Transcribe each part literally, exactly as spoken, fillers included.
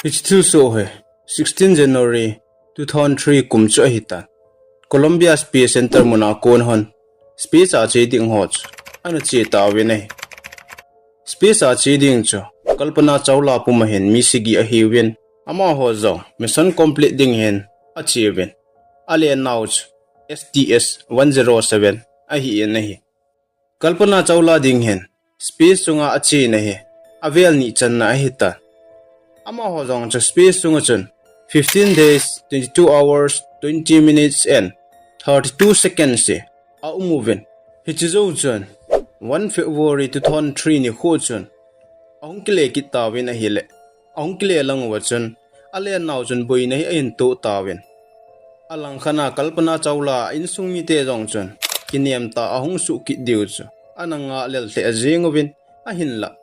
Hiche thilsoh hi sixteen January two thousand three kum chu ahitan, Columbia Space Center muna kon hon space a che ding ho chu ana che tauvin ahi. Space a che ding chu Kalpana Chawla puma hin mi sagi ahiuvin, amaho jong mission complete ding hin acheuvin, alennau chu S T S one zero seven ahin ahi. Kalpana Chawla ding hin space chunga achena hi avel ni channa ahitan. Amaho jong chu space chunga chun fifteen days, twenty-two hours, twenty minutes and thirty-two seconds hi aumuvin, hiche jou chun one February two thousand three nikho chun ahung kile kit tauvin ahile, ahung kile lang uva chun alennau chun boina hi ahin toh tauvin, alangkhat a Kalpana Chawla a insung mite jong chun kinem tah a ahung suh kit diu chu ana ngah lel lheh jeng uvin, ahinlah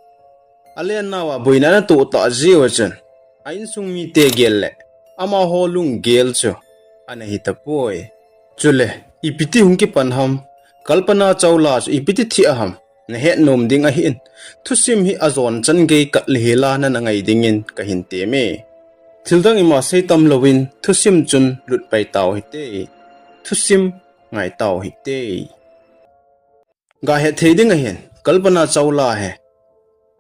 alennau a boina ana toh tah jeh uva chun a insung mite gel le amaho lunggel chu ana hitapoi. Chule, ipiti hung kipan ham, Kalpana Chawla chu ipiti thi aham, nahet nom ding ahin, thusim hi ajon chan gei kah le hela nana ngai dingin kahin temme. Thildang ima sei tam louvin thusim chun lut pai tau hite. Thusim ngai tau hite. Gahet thei ding ahin, Kalpana Chawla hi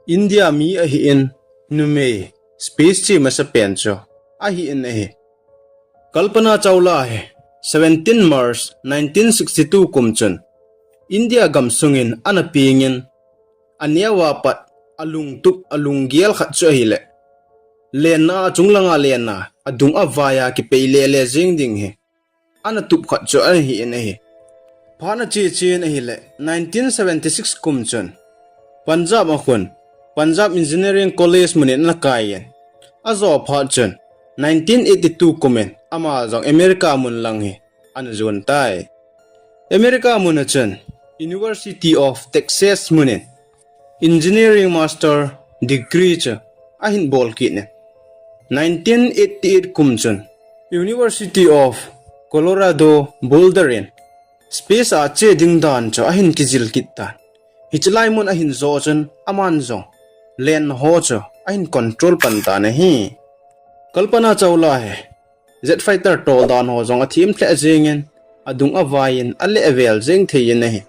India mi ahin, numei space che masapen chu ahin ahi. Kalpana Chawla hi seventeen March nineteen sixty-two kum chun India gamsungin ana pengin, aneova pat alungtup alunggel khat chu ahile, lenna a chunglanga lenna adung avai a kipei lele jeng ding hi ana tup khat chu ahin ahi. Phat ana che chen ahile nineteen seventy-six kum chun Punjab a khun Punjab Engineering College munin ana kaiyin, ajo phat chun nineteen eighty-two kumin ama jong America mun lang hi ana jon tai. America mun a chun University of Texas munin Engineering Master degree chu ahin bol kit in, nineteen eighty-eight kum chun University of Colorado Boulder in space a che ding dan chu ahin kijil kit tan. Hiche lai mun ahin joh chun aman jong lenna ho chu ahin control pan tan ahi. Kalpana Chawla hi jet fighter tol dan ho jong athem lheh jengin, adung avaiyin, aleh avel jeng thei in ahi.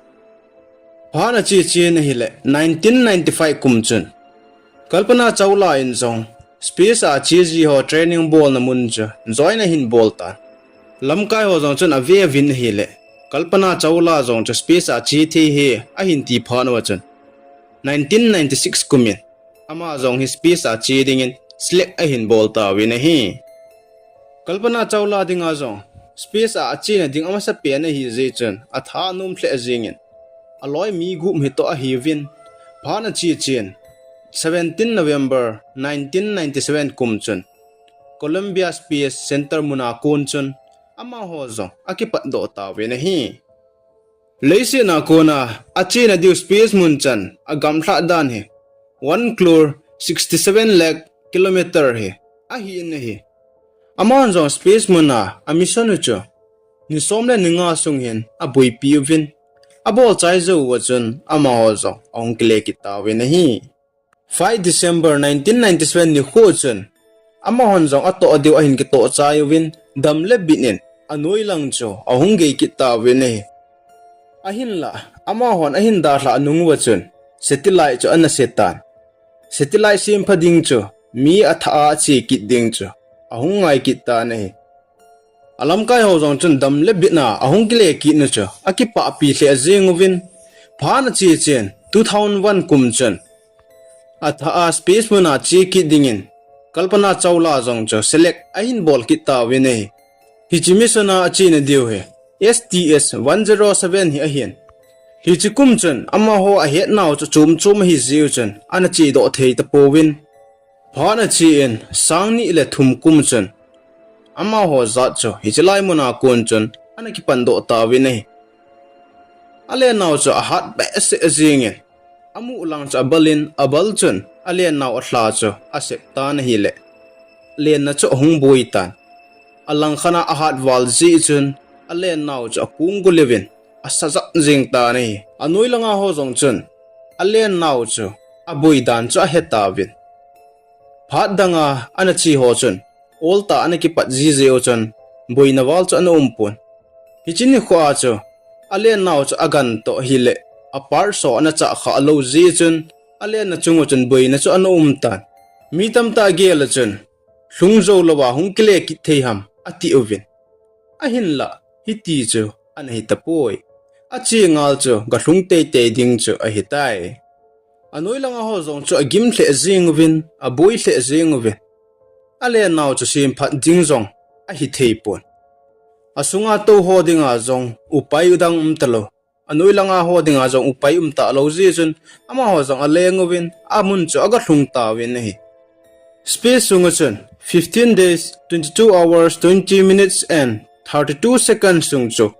Phat ana che chen ahile nineteen ninety-five kum chun Kalpana Chawla in jong space a che ji ho training bolna mun chu join ahin bol tan. Lamkai ho jong chun ave uvin ahile, Kalpana Chawla jong chu space a che thei ahi ahin ti phat uva chun nineteen ninety-six kumin ama jong hi space a che dingin select ahin bol tauvin ahi. Kalpana Chawla dinga jong space a achena ding amasapen ahi jeh chun atha anom lheh jengin, aloi mi gup hitoh ahiuvin, phat ana che chen seventeen November nineteen ninety-seven kum chun Columbia Space Center muna kon chun amaho jong akipatdoh tauvin ahi. Leiset a kona achena diu space mun chan agamlhah dan hi one crore sixty-seven lakh kilometer hi ahin ahi. Aman jong space muna a mission u chu ni som le ni nga sung hin aboipi uvin, abol chai jou uva chun amaho jong ahung kile kit tauvin ahi. Five December nineteen ninety-seven nikho chun amahon jong atoh diu ahin kitoh chai uvin, dam le bit in anoi lang chu ahung gei kit tauvin ahi. Ahinlah, amahon ahin dalhah nung uva chun satellite chu ana se tan. Satellite sempha ding chu mi athah a ache kit ding chu ahung ngai kit tan ahi. Alamkai ho jong chun dam le bit a ahung kile kit nu chu akipahpi lheh jeng uvin, phat ana che chen two thousand one kum chun athah a space muna che kit dingin Kalpana Chawla jong chu select ahin bol kit tauvin ahi. Hiche mission a achena diu hi S T S one zero seven hi ahin. Hiche kum chun amaho ahetnau chu chom chom ahi jeh u chun ana chedoh thei tapouvin, phat ana che in sang ni le thum kum chun amaho jat chu hiche lai muna kon chun ana kipatdoh tauvin ahi. Alennau chu ahat behseh jengin, amuh lang chu abal in, abal chun alennau alha chu asep tan ahile, lenna chu ahung boi tan. Alangkhat a ahat val jeh chun alennau chu akong go leuvin, asa jat jeng tan ahi. Anoi langa ho jong chun alennau chu aboi dan chu ahe tauvin, Phat danga ana che ho chun, oltah ana kipat jiji u chun, boina val chu ana umpon. Hiche nikho a chu, alennau chu agan toh ahileh, a parts ho ana chah khah lou jeh chun, alenna chung u chun boina chu ana umtan. Mi tamtah gel a chun, lhung jou louva hung kile kit thei ham, ati uvin. Ahinlah, hiti chu ana hitapoi. Ache ngal chu galhung teitei ding chu ahitai. Anoilanga ho jong chu agim lheh jeng uvin, aboi lheh jeng uvin. Alennau chu semphat ding jong ahitheipon. Asunga tou ho dinga jong upai dang umtalou. Anoilanga ho dinga jong upai umtalou jeh chun, amaho jong aleng uvin, amun chu agalhung tauvin ahi. Space sunga chun, fifteen days, twenty-two hours, twenty minutes and thirty-two seconds sung chu,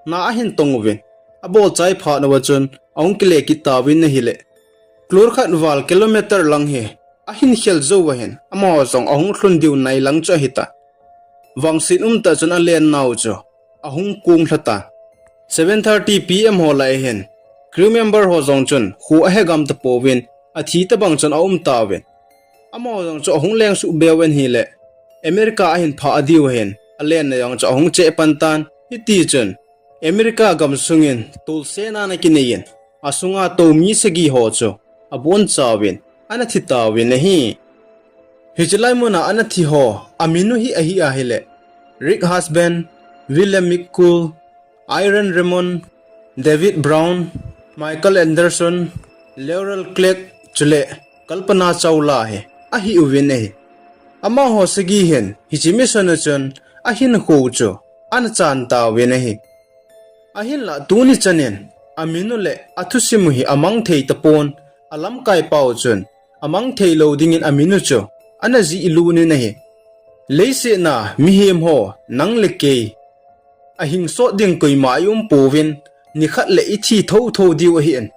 na ahin tong uvin, abolchai phat uva chun, ahung kile kit tauvin ahileh, klur khat val kilometer lang hi, ahin khel jou uva hin, amaho jong ahung lhun diu nailang chu ahitan. Vangset umtah chun alennau chu, ahung kong lhatan. Seven thirty P M ho lai hin, crew member ho jong chun, kho ahegam tapouvin, athi tabang chun aumtauvin. Amaho jong chu ahung lengsuh beuvin ahileh, America ahin phah diu ahin, alenna jong chu ahung cheh pantan, hiti chun, America gamsungin tolsena ana kineiyin, asunga tou mi sagi ho chu abonchauvin, ana thitauvin ahi. Hiche lai muna ana thi ho, aminu hi ahi ahileh, Rick Husband, William McCool, Iron Raymond, David Brown, Michael Anderson, Laurel Clark, chuleh Kalpana Chawla hi ahiuvin ahi. Amaho sagi hin, hiche mission a chun ahinkho chu ana chan tauvin ahi. Ahinlah tuni chanin, aminu leh athusim u hi amang thei tapon, alamkaipau chun, amang theilou dingin aminu chu ana jihlut in ahi. Leiset a mihem ho, nang le kei, ahing sot ding koima iumpouvin, nikhat leh ithi thotho diu ahin.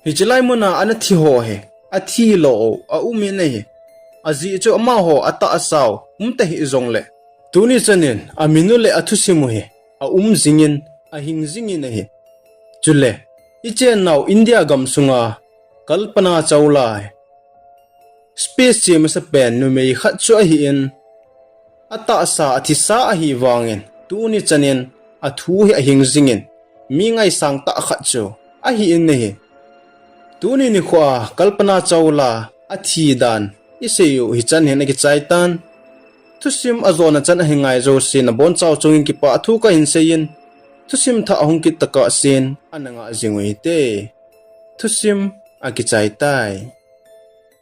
Hiche lai muna ana thi ho hi, athi lou, aumin ahi. Ajeh chu amaho atahsau umta hih jongleh, tuni chanin aminu leh athusim u hi aum jingin, ahing jingin ahi. Chule, ichennau India gamsunga Kalpana Chawla hi space che masapen numei khat chu ahin, atahsa athisa ahivangin, tuni chanin athu hi ahing jingin, mi ngaisang tah khat chu ahin ahi. Tuni nikhoa Kalpana Chawla athi dan isei u hichan hin akichai tan. Thusim ajona chan ahi ngai jousen nabonchau chungin kipah thu kahin seiyin, thusim thah ahung kit tokah sen ana ngah jing u hite. Thusim akichai tai.